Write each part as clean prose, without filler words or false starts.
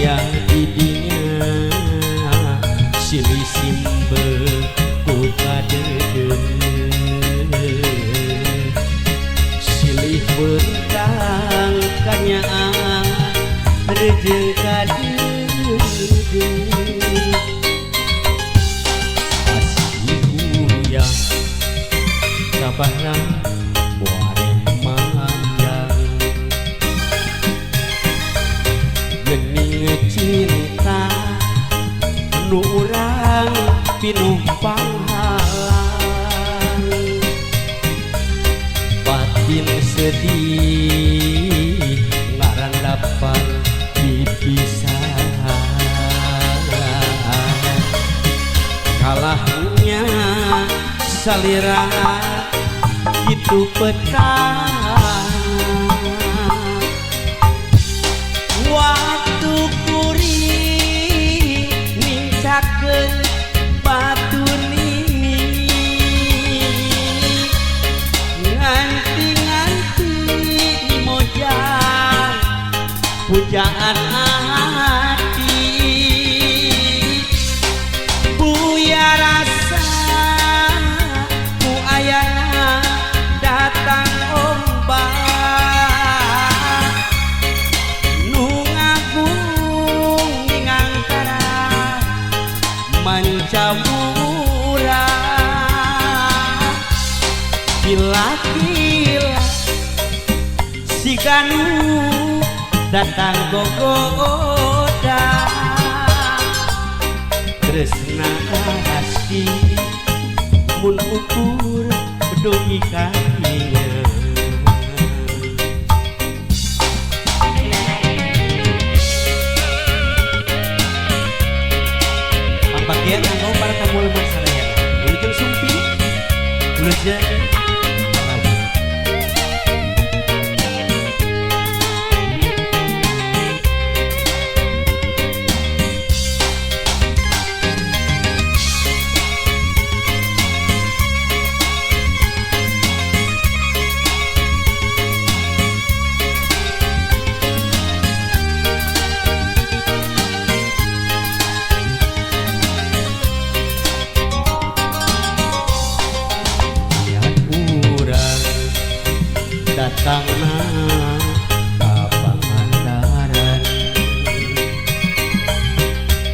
Aya didinya silih simbeuh ku kadeudeuh silih bentang kanyaah rejeung kadeudeuh asih huyang kabayang buareh manjang gening cinta nu urang pinuh panghalang batin sedih ngarandapan pipisahan kalahnya salira kitu petang waktu kuring nincakeun batu nini nganti-nganti mojang pujaan hati buya rasa ku ayana datang ombak nu ngagung ningangkara mancawura gila-gila si Ganu datang gogoda tresna asih mun ukur dugi ka dinya. Pangbagian anggo para tamu lemah sadayana. Wilujeng sumping, wilujeng rawuh. Datangna ka Pangandaran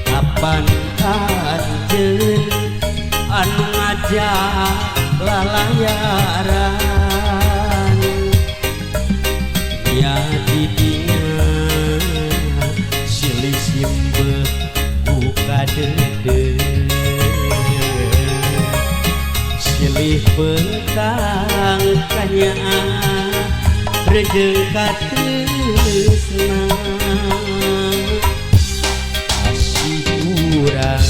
kapan anjeun anu ngajak lalayaran nya didinya silih simbeuh ku kadeudeuh silih bentang kanyaah rejeung katresna asih urang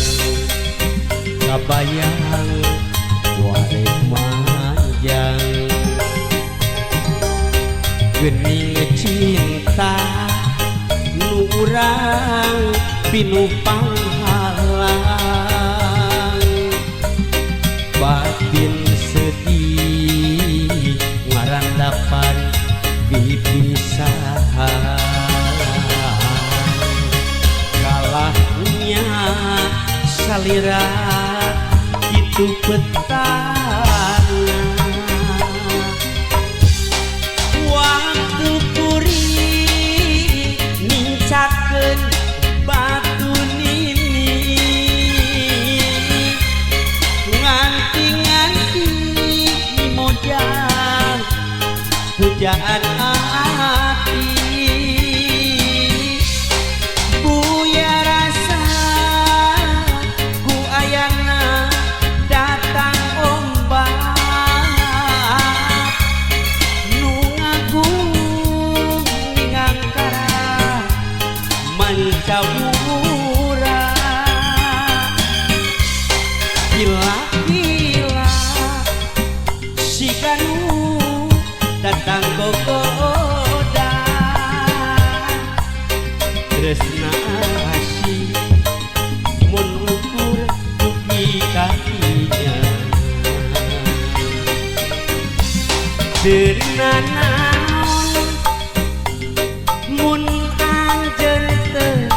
kabayang wareh manjang gening cinta nu urang pinuh panghalang batin sedih ngarandapan pipisahan kalahnya salira kitu petana waktu kuring nincakeun batu nini nganti-nganti mojang pujaan hati buya rasa ku ayana datang ombak nu ngagung ningangkara mancawura gila-gila si Ganu datang gogoda tresna asih mun ukur dugi ka dinya teu nanaon mun anjeun teu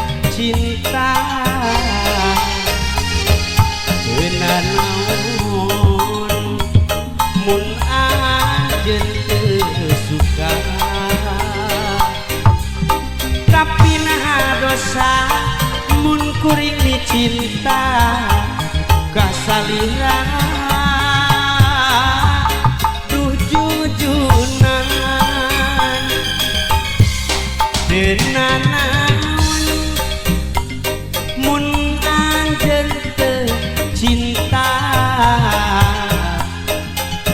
rasa mun kuring cinta ka salira. Duh jujunan, teu nanaon mun anjeun teu cinta,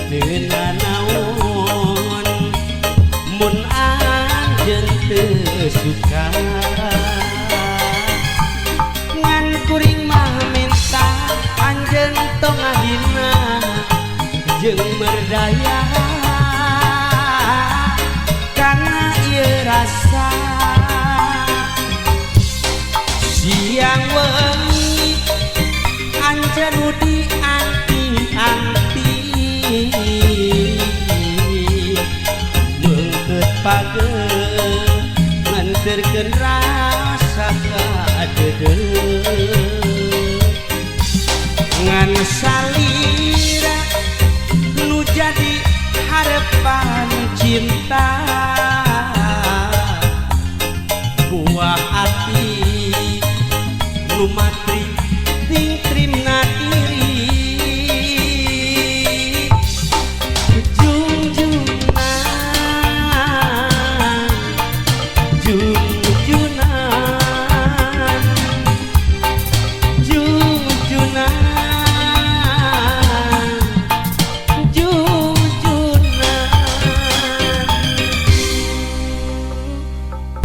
teu nanaon mun anjeun teu suka. Ngan kuring mah minta anjeun tong ngahina jeung merdaya kana ieu rasa. Siang wengi anjeun nu dianti-anti, meungkeut pageuh nganterkeun rasa kadeudeuh. Ngan salira nu jadi harapan cinta, buah hati nu matri.